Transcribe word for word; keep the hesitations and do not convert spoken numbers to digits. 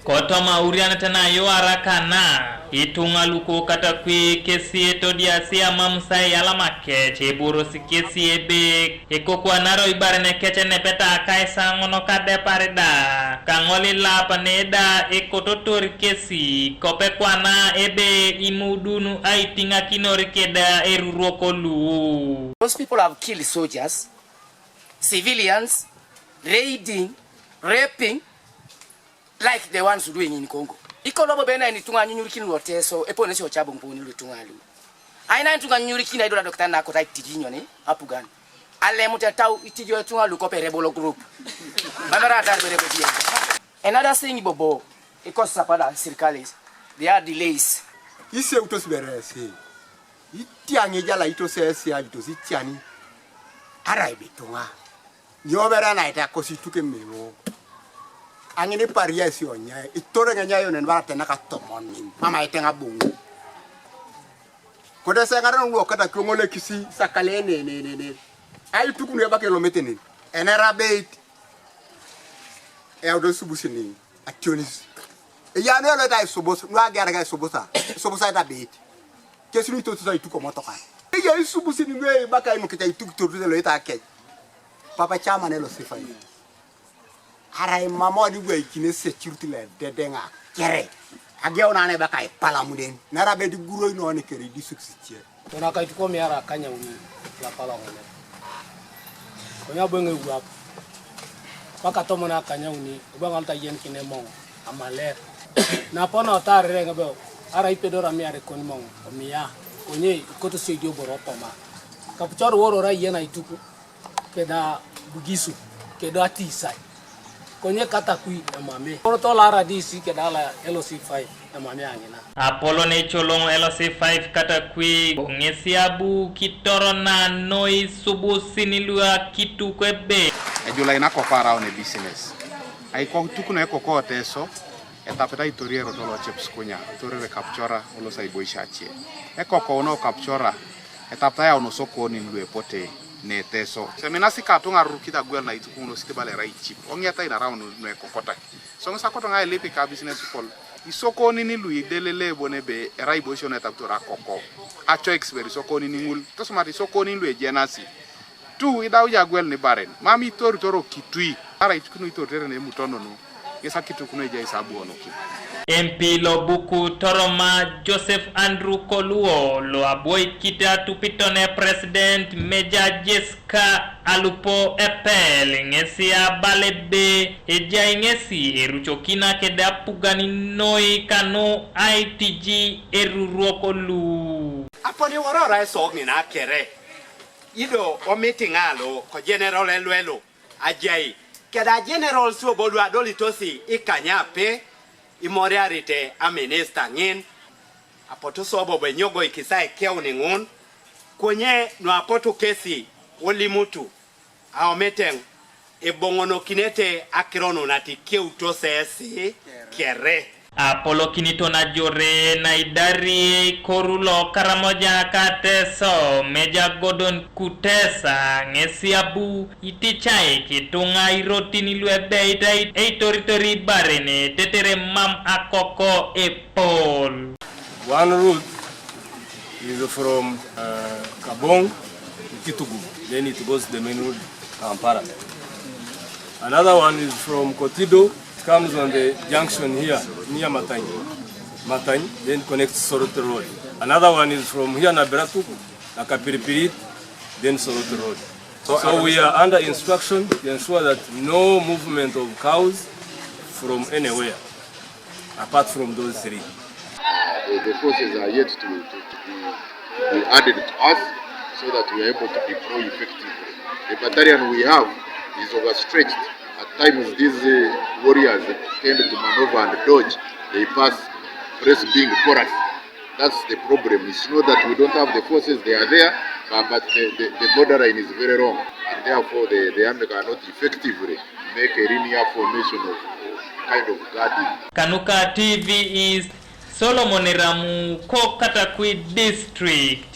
Kotoma aurianet na iyuarak kana, ituŋa luko Katakwi kesi etodiasi amam isai alamakec, eborosi kesi ebe ekokwanaro ibaren kec enepeta akaisaŋon kadepar da, kaŋol ilap ne da ekototor kesi, kopekwana ebe imudun aitiŋakinor keda eruruok lu. Those people have killed soldiers, civilians, raiding, raping, like the ones doing in Congo. Ikolo bo bena ni tunga nyunyurikin lo Teso, epo ne si ochabu mpuni lo tunga lu. Aina tunga nyunyurikin aido la dokta na kota itiji nyoni, apugan. Alemut etau itijo tunga lu kope rebel group. Mamera atar bere bedia. Another thing bobo, ikosa pada sirikalis, there are delays. Ise utos beresi. Itiaŋ ejala itos esi ajutos itiani. Arai bituŋa. Nyo bere naita kosi tuke memo. Aŋin iparia esi onye, itore ŋenya yonen bara tena katomonin. Mama ite ŋabuŋu. Kode se ŋara nulo kata kiroŋo lekisi sakale ne, ne, ne, ne. Ai tukunu ebaka elomete nen. Enera beit. Eudo subusini. Ationis. Eyano eloit aisubus, nu agiarek aisubusa. Isubusa itabeit. Kesi nu itotusa ituk omotoka. Eya isubusin nu eibaka inukit aituk itotusa eloit akec. Papa chairman elo sifai. Arai mama odibwaikin security lo ededeŋa kere. Ageu nana ebaka aipalamunen. Nara bedi guroi noni kere idisuk sicie. Tona kaituko miara akanyauni lapala ŋole. Konye abu eŋewuap. Paka tomon akanyauni, abu eŋalut ayen kinemoŋ, amaler. Napona otaarere ŋebe, arai ipedor amiar ekon moŋ, omia. Konye ikotos idioboro otoma. Kapucor woror ayen aituk, keda Bugisu, keda Atisai. Konye Katakwi emame. Koroto lara D C keda la L C five emame aŋina. Apolon ecoloŋ L C five Katakwi, ŋesi abu kitorona noi subusin lu akituk ebe. Ejulai nakoko araun ebisines. Aikok tukuno ekoko Teso, etapita itori erot lo Chepskunya, itorere Kapchora, olosa iboisio ace. Ekoko no Kapchora, etapita yaun osokonin lu epote ne Teso. Seminasi katuŋa arurukit agwel na itukuŋunosit bala erai ichip, oŋiata inaraun nu ekokotai. Soŋ sakoto ŋa elip ka business kol. Isokonin lu idelele bon ebe erai iboisio na etapitor akoko. Aco expert isokonin ŋul. Tosomata isokonin lu ejenasi. Tu idauja agwel nibaren. Mam itoritor okitui. Arai itukunu itoritor ne emutono nu. Ŋes akituk nu ejai isabu onukin. M P lo Buku Toroma Joseph Andrew Koluo lo abwoikit atupiton e President Major Jessica Ka Alupo Epel ŋesi abala ebe ejai ŋesi erucokina kede apugan noi kanu aitiji eruruok lu. Aponi worora esok ŋina kere, ido omitiŋa lo ko general elwelu ajai, keda general suobo lu adolitosi ikanya ape, imoriarite aminista ŋin, apotu sobobo enyogoikis aikeun ŋun, konye nuapotu kesi olimutu aometeŋ eboŋonokinete akiro nu natikeutos esi kere. Apolokinito najore naidari koru lo Karamoja ka Teso, Meja Gordon Kutesa, ŋesi abu iticaik ituŋa irotin luebeit eitoritor ibaren tetere mam akoko epol. One route is from uh, Kabong to Kitugu, then it goes to the main road, Kampala. Another one is from Kotido, it comes on the junction here near Matany. Matany, then connects Soroti Road. Another one is from here Naberatuk, Nakapiripirit, then Soroti Road. So, so we are under instruction to ensure that no movement of cows from anywhere apart from those three. Uh, the forces are yet to, to, to be, be added to us so that we are able to deploy effectively. The battalion we have is overstretched. At times, these uh, warriors tend to maneuver and dodge. They pass, press being porous. That's the problem. It's not that we don't have the forces, they are there, but, but the, the, the borderline is very long, and therefore the, the army cannot effectively make a linear formation of kind of guarding. Kanuka T V is Solomon Ramu, ko Katakwi District.